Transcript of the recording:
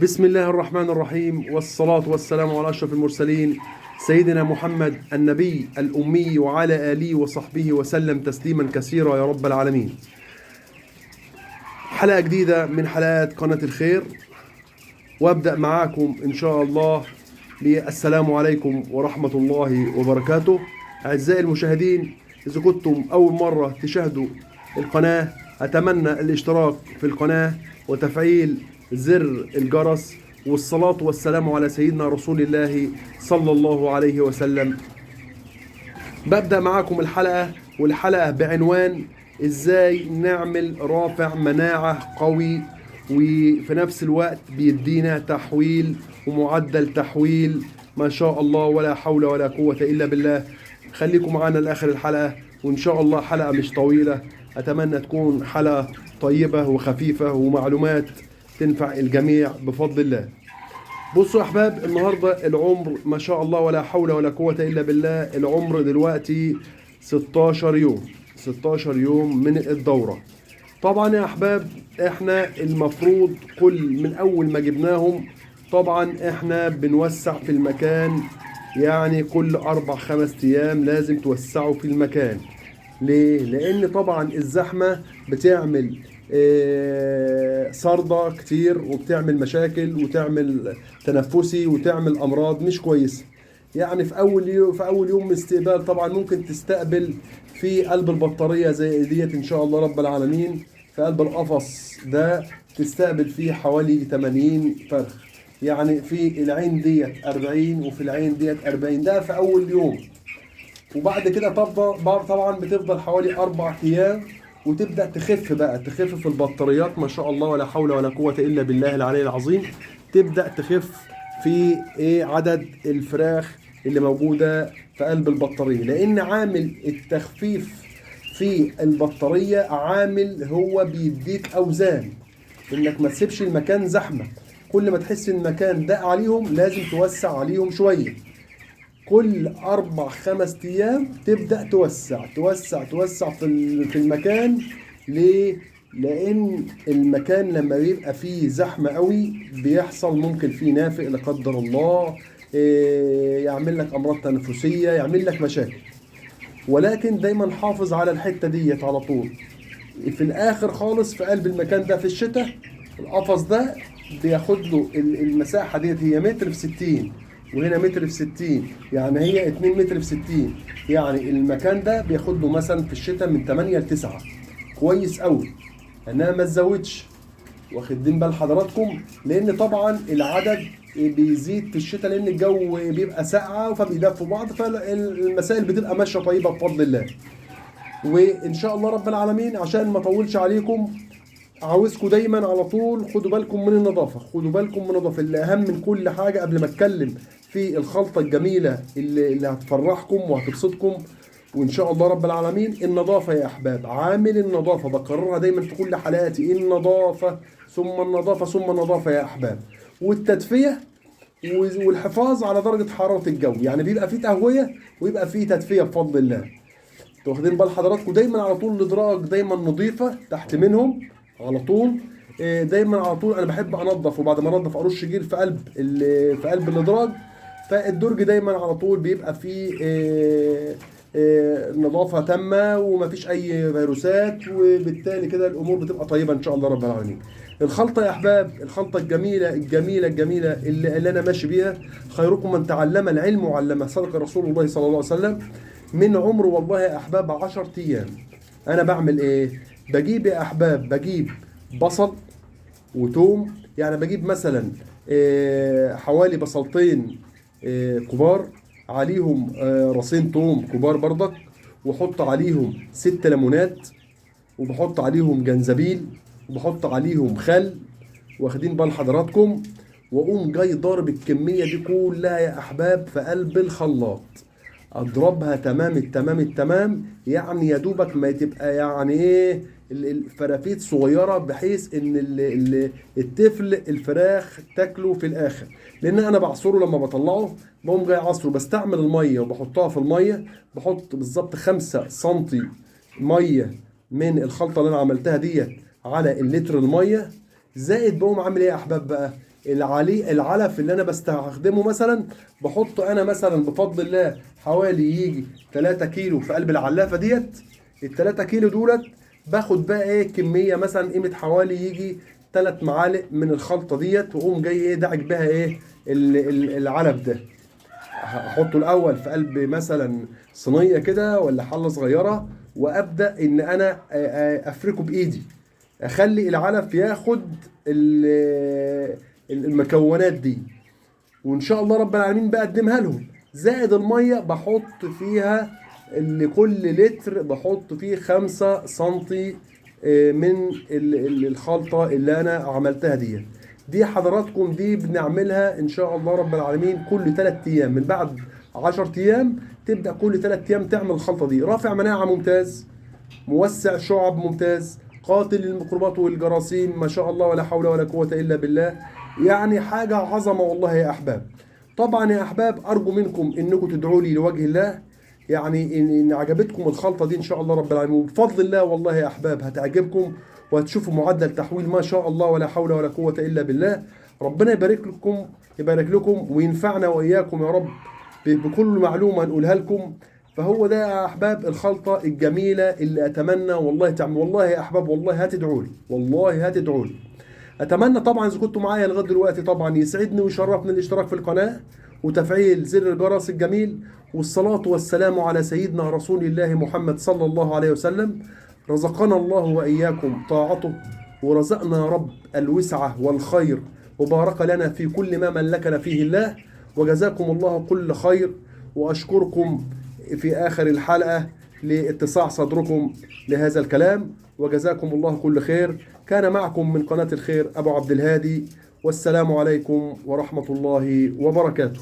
بسم الله الرحمن الرحيم، والصلاة والسلام على أشرف المرسلين سيدنا محمد النبي الأمي وعلى آله وصحبه وسلم تسليما كثيرا يا رب العالمين. حلقة جديدة من حلقات قناة الخير، وأبدأ معاكم إن شاء الله بالسلام عليكم ورحمة الله وبركاته. أعزائي المشاهدين، إذا كنتم أول مرة تشاهدوا القناة أتمنى الاشتراك في القناة وتفعيل زر الجرس، والصلاة والسلام على سيدنا رسول الله صلى الله عليه وسلم. ببدأ معاكم الحلقة، والحلقة بعنوان إزاي نعمل رافع مناعة قوي وفي نفس الوقت بيدينا تحويل ومعدل تحويل ما شاء الله ولا حول ولا قوة إلا بالله. خليكم معانا لآخر الحلقة، وإن شاء الله حلقة مش طويلة، أتمنى تكون حلقة طيبة وخفيفة ومعلومات تنفع الجميع بفضل الله. بصوا يا أحباب، النهاردة العمر ما شاء الله ولا حول ولا قوة إلا بالله، العمر دلوقتي 16 يوم، 16 يوم من الدورة. طبعا يا أحباب احنا المفروض كل من أول ما جبناهم طبعا احنا بنوسع في المكان، يعني كل 4-5 أيام لازم توسعوا في المكان. ليه؟ لأن طبعا الزحمة بتعمل صردة كتير، وبتعمل مشاكل، وتعمل تنفسي، وتعمل أمراض مش كويسة. يعني في أول يوم استقبال طبعا ممكن تستقبل في قلب البطارية زي ديت إن شاء الله رب العالمين، في قلب القفص ده تستقبل فيه حوالي 80 فرخ، يعني في العين ديت 40 وفي العين ديت 40، ده في أول يوم. وبعد كده طبعا بتفضل حوالي 4 أيام وتبدأ تخف بقى، تخف في البطاريات ما شاء الله ولا حول ولا قوة إلا بالله العلي العظيم. تبدأ تخف في إيه عدد الفراخ اللي موجودة في قلب البطارية، لأن عامل التخفيف في البطارية عامل هو بيديك أوزان، إنك ما تسيبش المكان زحمة. كل ما تحس إن المكان ضاق عليهم لازم توسع عليهم شوية. كل 4-5 أيام تبدأ توسع توسع توسع في المكان. ليه؟ لأن المكان لما بيبقى فيه زحمة قوي بيحصل ممكن فيه نافق لا قدر الله، يعمل لك أمراض تنفسية، يعمل لك مشاكل. ولكن دايما حافظ على الحتة ديت على طول. في الآخر خالص في قلب المكان ده في الشتاء القفص ده بياخد له المساحة ديت، هي متر في 60 وهنا متر في 60، يعني هي 2 متر في 60، يعني المكان ده بياخد له مثلا في الشتاء من 8 ل 9، كويس قوي انها ما تزودش. واخدين بال حضراتكم؟ لان طبعا العدد بيزيد في الشتاء لان الجو بيبقى ساقعه فبيدفوا بعض، فالمسائل بتبقى ماشية طيبة بفضل الله. وان شاء الله رب العالمين عشان ما اطولش عليكم، عاوزكم دايما على طول خدوا بالكم من النظافة، خدوا بالكم من النظافة اللي اهم من كل حاجة. قبل ما اتكلم في الخلطة الجميلة اللي هتفرحكم وهتبسطكم وان شاء الله رب العالمين، النظافة يا احباب، عامل النظافة بكررها دايما في كل حلقاتي، النظافة ثم النظافة ثم النظافة يا احباب، والتدفئه والحفاظ على درجه حرارة الجو، يعني بيبقى فيه تهوية ويبقى فيه تدفئه بفضل الله. انتوا واخدين بال حضراتكم؟ دايما على طول الادراج دايما نظيفة تحت منهم على طول، دايما على طول انا بحب انظف، وبعد ما انظف ارش جير في قلب الادراج، فالدرج دايما على طول بيبقى فيه نظافة تامة ومفيش اي فيروسات، وبالتالي كده الامور بتبقى طيبة ان شاء الله رب العالمين. الخلطة يا احباب، الخلطة الجميلة الجميلة الجميلة اللي انا ماشي بيها، خيركم من تعلم العلم وعلمه، صدق رسول الله صلى الله عليه وسلم. من عمر والله يا احباب 10 ايام انا بعمل ايه؟ بجيب يا احباب، بجيب بصل وتوم، يعني بجيب مثلا حوالي بصلتين كبار، عليهم راسين توم كبار برضك، وحط عليهم 6 ليمونات، وبحط عليهم جنزبيل، وبحط عليهم خل، واخدين بال حضراتكم؟ واقوم جاي ضارب الكمية دي كلها يا احباب في قلب الخلاط، اضربها تمام التمام التمام، يعني يا دوبك ما تبقى يعني ايه الفرافيت صغيرة، بحيث ان الطفل الفراخ تاكله في الاخر، لان انا بعصره لما بطلعه بقوم جاي عصره، بستعمل المية وبحطها في المية، بحط بالظبط 5 سنتي مية من الخلطة اللي انا عملتها ديت على اللتر المية، زائد بقوم عامل ايه يا احباب بقى؟ العلف اللي انا بستخدمه مثلا بحط انا مثلا بفضل الله حوالي يجي 3 كيلو في قلب العلافه ديت. ال 3 كيلو دولت باخد بقى ايه كمية مثلا قيمة حوالي يجي 3 معالق من الخلطة ديت، واقوم جاي ايه دعك بها ايه العلف ده. هحطه الاول في قلب مثلا صينية كده ولا حله صغيرة، وابدا ان انا افركه بايدي، اخلي العلف ياخد المكونات دي، وان شاء الله رب العالمين بقدمها لهم. زائد المية بحط فيها لكل لتر بحط فيه 5 سنتي من الخلطة اللي انا عملتها دي. دي حضراتكم دي بنعملها ان شاء الله رب العالمين كل 3 ايام، من بعد 10 ايام تبدا كل 3 ايام تعمل الخلطة دي. رافع مناعة ممتاز، موسع شعب ممتاز، قاتل للميكروبات والجراثيم، ما شاء الله ولا حول ولا قوة الا بالله، يعني حاجة عظمه والله يا احباب. طبعا يا احباب ارجو منكم انكم تدعوا لي لوجه الله، يعني ان عجبتكم الخلطة دي ان شاء الله رب العالمين، وبفضل الله والله يا احباب هتعجبكم، وهتشوفوا معدل تحويل ما شاء الله ولا حول ولا قوة الا بالله. ربنا يبارك لكم، يبارك لكم وينفعنا واياكم يا رب بكل معلومة نقولها لكم. فهو ده يا احباب الخلطة الجميلة اللي اتمنى والله تعمل، والله يا احباب والله هتدعوا لي، والله هتدعوا لي. اتمنى طبعا اذا كنتوا معايا لغاية دلوقتي طبعا يسعدني ويشرفني الاشتراك في القناة وتفعيل زر الجرس الجميل، والصلاة والسلام على سيدنا رسول الله محمد صلى الله عليه وسلم. رزقنا الله وإياكم طاعته، ورزقنا رب الوسعة والخير، وبارك لنا في كل ما ملكنا فيه الله، وجزاكم الله كل خير. وأشكركم في آخر الحلقة لاتساع صدركم لهذا الكلام، وجزاكم الله كل خير. كان معكم من قناة الخير أبو عبد الهادي، والسلام عليكم ورحمة الله وبركاته.